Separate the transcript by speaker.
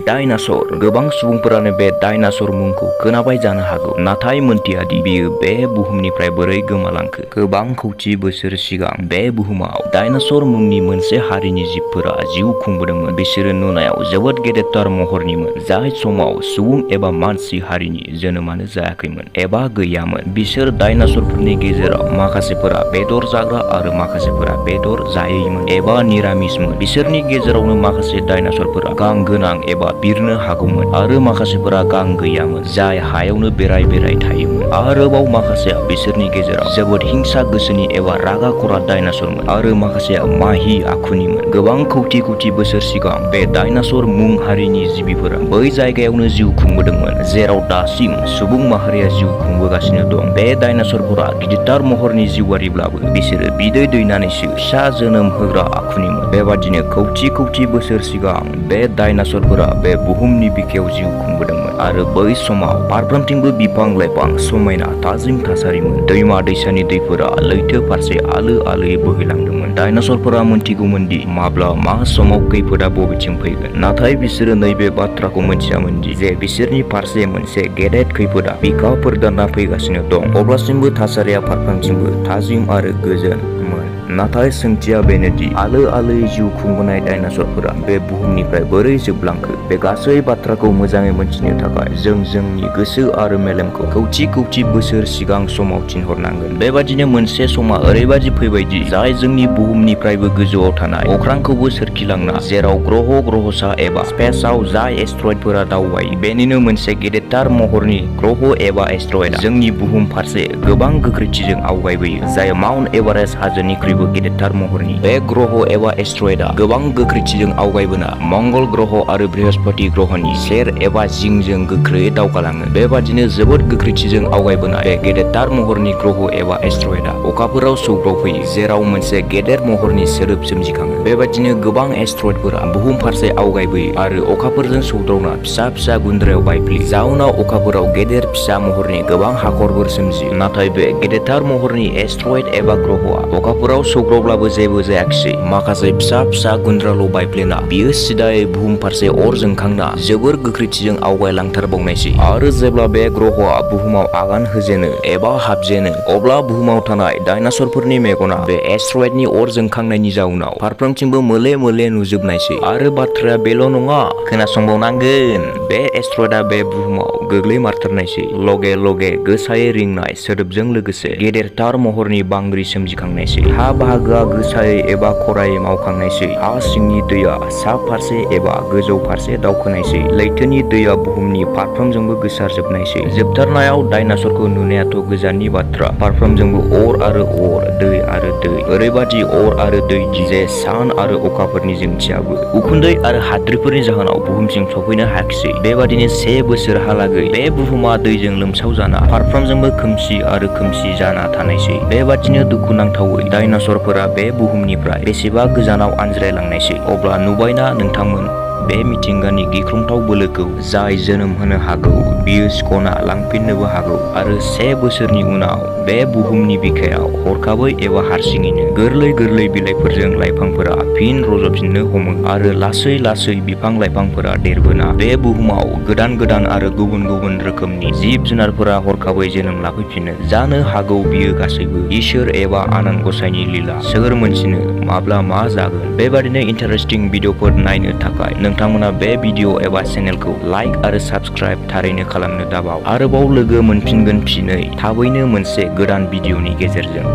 Speaker 1: Dinosaur गोबां सुबुंफोरानो बे डायनासर मुंखौ खोनाबाय जानो हागौ, नाथाय मोनथिया दि बेयो बे बुहुमनिफ्राय बोरै गोमालांखो। गोबां खौथि बोसोर सिगां बे बुहुमाव डायनासर मुंनि मोनसे हारिनि जिबफोरा जिउ खुंबोदोंमोन। बिसोरो नुनायाव जोबोद गेदेरथार महरनिमोन, जाय समाव सुबुं एबा मानसि हारिनि जोनोमानो जायाखैमोन एबा गैयामोन। बिसोर डायनासरफोरनि गेजेराव माखासेफोरा बेदर जाग्रा आरो माखासेफोरा बेदर जायैमोन एबा निरामिसमोन। बिसोरनि गेजेरावनो माखासे डायनासरफोरा गां गोनां एबा बिरनो हागौमोन आरो माखासेफोरा गां गैयामोन, जाय हायावनो बेराय बेराय थायोमोन। आरोबाव माखासेया बिसोरनि गेजेराव जोबोद हिंसा गोसोनि एबा रागा खरा डायनासरमोन आरो माखासेया माहि आखुनिमोन। गोबां खौथि बोसोर सिगां बे डायनासर मुं हारिनि जिबिफोरा बै जायगायावनो जिउ खुंबोदोंमोन जेराव दासिम सुबुं माहारिया जिउ खुंबोगासिनो दं। बे डायनासरफोरा गिदिरथार महरनि जिउआरिब्लाबो बिसोरो बिदै दैनानैसो फिसा जोनोम होग्रा आखुनिमोन। बेबादिनो खौथि बोसोर सिगां बे डायनासरफोरा बे बुहुमनि बिखायाव जिउ खुंबोदोंमोन आरो बै समाव फारफ्रोमथिंबो बिफां लाइफां समायना थाजिम थासारिमोन। दैमा दैसानि दैफोरा लैथो फारसे आलो आलोयै बोहैलांदोंमोन। डायनासरफोरा मोनथिगौमोन दि माब्ला मा समाव खैफोदा बबेथिं फैगोन, नाथाय बिसोरो नैबे बाथ्राखौ मोनथियामोन दि जे बिसोरनि फारसे मोनसे गेदेर खैफोदा बिखाफोर दानना फैगासिनो दं। अब्लासिमबो थासारिया फारफ्रोमथिंबो थाजिम आरो गोजोनमोन। नाथाय सोंथिया बेनोदि आलो आलोयै जिउ खुंबोनाय डायनासरफोरा बे बुहुमनिफ्राय बोरै जोबलांखो? बे गासै बाथ्राखौ मोजाङै मोनथिनो थाखाय जों जोंनि गोसो आरो मेलेमखौ खौथि बोसोर सिगां समाव थिनहरनांगोन। बेबादिनो मोनसे समा ओरैबादि फैबायदि जाय जोंनि बुहुमनिफ्रायबो गोजौआव थानाय अख्रांखौबो सोरखिलांना जेराव ग्रहसा एबा स्पेसआव जाय एस्ट्रइडफोरा दावबायो, बेनिनो मोनसे गेदेरथार महरनि ग्रह एबा एस्ट्रइडआ जोंनि बुहुम फारसे गोबां गोख्रैथिजों आवगायबोयो, जाय माउन्ट एभारेस्ट हाजोनिख्रुइबो गेदेरथार महरनि। बे ग्रह एबा एस्ट्रइडआ गोबां गोख्रैथिजों आवगायबोना मंगल ग्रह आरो बृहस्पति ग्रहनि सेर एबा जिंजों गोख्रैयै दावगालाङो। बेबादिनो जोबोद गोख्रैथिजों आवगायबोनाय बे गेदेरथार महरनि ग्रह एबा एस्ट्रइडआ अखाफोराव सौग्रावफैयो, जेराव मोनसे गेदेर महरनि सोदोब सोमजिखाङो। बेबादिनो गोबां एस्ट्रइडफोरा बुहुम फारसे आवगायबोयो आरो अखाफोरजों सौदावना फिसा गुन्द्रायाव बायफ्लेयो, जाउनाव अखाफोराव गेदेर फिसा महरनि गोबां हाखरफोर सोमजियो। नाथाय बे गेदेरथार महरनि एस्ट्रइड एबा ग्रहआ अखाफोराव सौग्रावब्लाबो जेबो जायाखिसै। माखासे फिसा गुन्द्राल' बायफ्लेना बियो सिदायै बुहुम फारसे अर जोंखांना जोबोर गोख्रैथिजों आवगायलांथारबावनायसै। आरो जेब्ला बे ग्रहआ बुहुमाव आगान होजेनो एबा हाबजेनो, अब्ला बुहुमाव थानाय डायनासरफोरनि मेगना बे एस्ट्रइडनि अर जोंखांनायनि जाउनाव फारफ्रोमथिंबो मोले नुजोबनायसै। आरो बाथ्राया बेल' नङा, खोनासंबावनांगोन। बे एस्ट्रइडआ बे बुहुमाव गोग्लैमारथारनायसै। लगे गोसायै रिंनाय सोदोबजों लोगोसे गेदेरथार महरनि बांग्रि सोमजिखांनायसै। हा बाहागोआ गोसायै एबा खरायै मावखांनायसै। हा सिंनि दैया सा फारसे एबा गोजौ फारसे दावखोनायसै। लैथोनि दैया बुहुमनि फारफ्रोमजोंबो गोसारजोबनायसै। जोबथारनायाव डायनासरखौ नुनायाथ' गोजाननि बाथ्रा, फारफ्रोमजोंबो अर आरो अर, दै आरो दै। ओरैबादि अर आरो दै दि जे सान आरो अखाफोरनि जोंथियाबो उखुन्दै आरो हाद्रिफोरनि जाहोनाव बुहुमसिम सफैनो हायाखिसै। बेबादिनो 1 बोसोरहालागै बे बुहुमा दैजों लोमसावजाना फारफ्रोमजोंबो खोमसि जाना थानायसै। बेबादिनो दुखुनांथावै डायनासरफोरा बे बुहुमनिफ्राय बेसेबा गोजानाव आनज्रायलांनायसै। अब्ला नुबायना नोंथांमोन, बे मिथिंगानि गिख्रंथाव बोलोखौ? जाय जोनोम होनो हागौ बियो सिख'ना लांफिननोबो हागौ। आरो 1 बोसोरनि उनाव बे बुहुमनि बिखायाव हरखाबै एबा हारसिङैनो गोरलै बिलाइफोरजों लाइफांफोरा फिन रज'फिननो हमो आरो लासै बिफां लाइफांफोरा देरबोना बे बुहुमाव गोदान आरो गुबुन रोखोमनि जिब जुनारफोरा हरखाबै जोनोम लाफैफिनो। जानो हागौ बियो गासैबो इसोर एबा आनान गसाइनि लीला। सोर मोनथिनो माब्ला मा जागोन। बेबादिनो इन्टारेस्टिं भिडिअफोर नायनो थाखाय नोंथांमोना बे भिडिअ एबा चेनेलखौ लाइक आरो साबस्क्राइब थारैनो खालामनो दाबाव। आरोबाव लोगो मोनफिनगोन फिनै थाबैनो मोनसे गोदान भिडिअनि गेजेरजों।